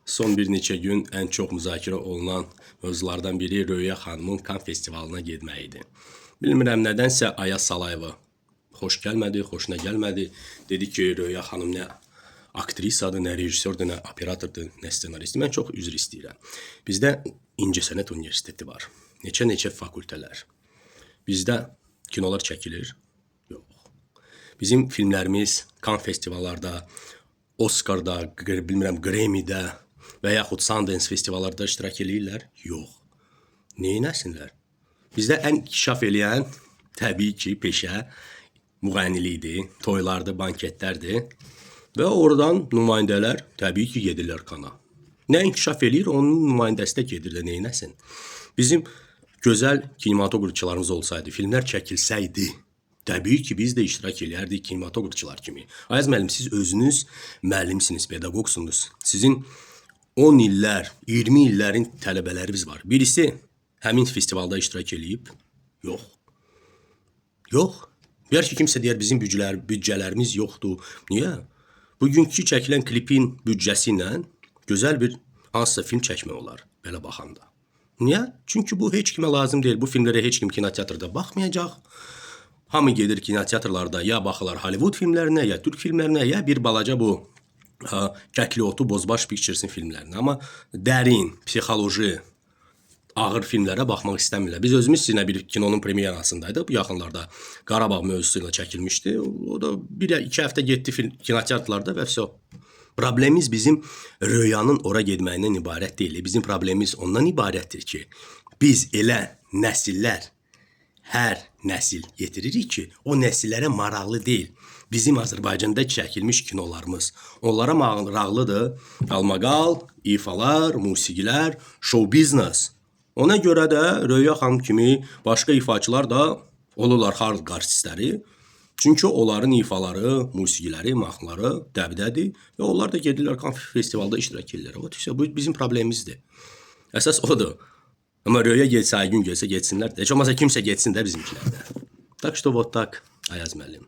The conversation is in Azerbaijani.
Son bir neçə gün ən çox müzakirə olunan mövzulardan biri Röya xanımın Kan festivalına getməyi idi. Bilmirəm nədənsə Ayaz Salayeva xoş gəlmədi, xoşuna gəlmədi. Dedi ki, Röya xanım nə aktrisadır, nə rejissordur, nə operatordur, nə ssenarist. Mən çox üzr istəyirəm. Bizdə İncəsənət Universiteti var. Neçə-neçə fakültələr. Bizdə kinolar çəkilir? Yox. Bizim filmlərimiz Kan festivallarda, Oscarda, bilmirəm Grammy-də və yaxud Sundance festivallarda iştirak eləyirlər? Yox. Neynəsinlər? Bizdə ən inkişaf eləyən təbii ki, peşə müğənnilikdir, toylardır, banketlərdir və oradan nümayəndələr təbii ki, gedirlər Kana. Nə inkişaf eləyir, onun nümayəndəsi də gedir də neynəsin? Bizim gözəl kinematoqrafçılarımız olsaydı, filmlər çəkilsəydi, təbii ki, biz də iştirak eləyərdik kinematoqrafçılar kimi. Ayaz müəllim, siz özünüz müəllimsiniz, pedaqoqsunuz. Sizin 10 illər, 20 illərin tələbələriniz var. Birisi həmin festivalda iştirak eləyib? Yox. Yox. Deyər ki, kimsə deyər bizim büdcələrimiz yoxdur. Niyə? Bugünkü çəkilən klipin büdcəsi ilə gözəl bir hansısa film çəkmək olar belə baxanda. Niyə? Çünki bu heç kimə lazım deyil. Bu filmlərə heç kim kinoteatrda baxmayacaq. Hamı gedir kinoteatrlarda ya baxırlar Hollywood filmlərinə, ya türk filmlərinə, ya bir balaca bu Kəkliotu Bozbaş Pictures'in filmlərinə. Amma dərin, psixoloji, ağır filmlərə baxmaq istəmirlər. Biz özümüz sizinlə bir kinonun premyerasındaydıq. Bu yaxınlarda Qarabağ mövzusu ilə çəkilmişdi. O da bir iki həftə getdi film kinoteatrlarda və vəsə. Problemimiz bizim Röyanın ora getməyindən ibarət deyil. Bizim problemimiz ondan ibarətdir ki, biz elə nəsillər, hər nəsil yetiririk ki, o nəsillərə maraqlı deyil. Bizim Azərbaycanda çəkilmiş kinolarımız. Onlara maraqlıdır qalmaqal, ifalar, musiqilər, show business. Ona görə də Röya xanım kimi başqa ifaçılar da olurlar xalq artistləri. Çünki onların ifaları, musiqiləri, mahnıları dəbdədir və onlar da gedirlər Kan festivalda iştirak edirlər. O isə bu bizim problemimizdir. Əsas odur. Amma Röya getsə, Aygün getsə, getsinlər. Heç olmasa kimsə getsin də bizimkilərdə. Так что вот так, Ayaz müəllim.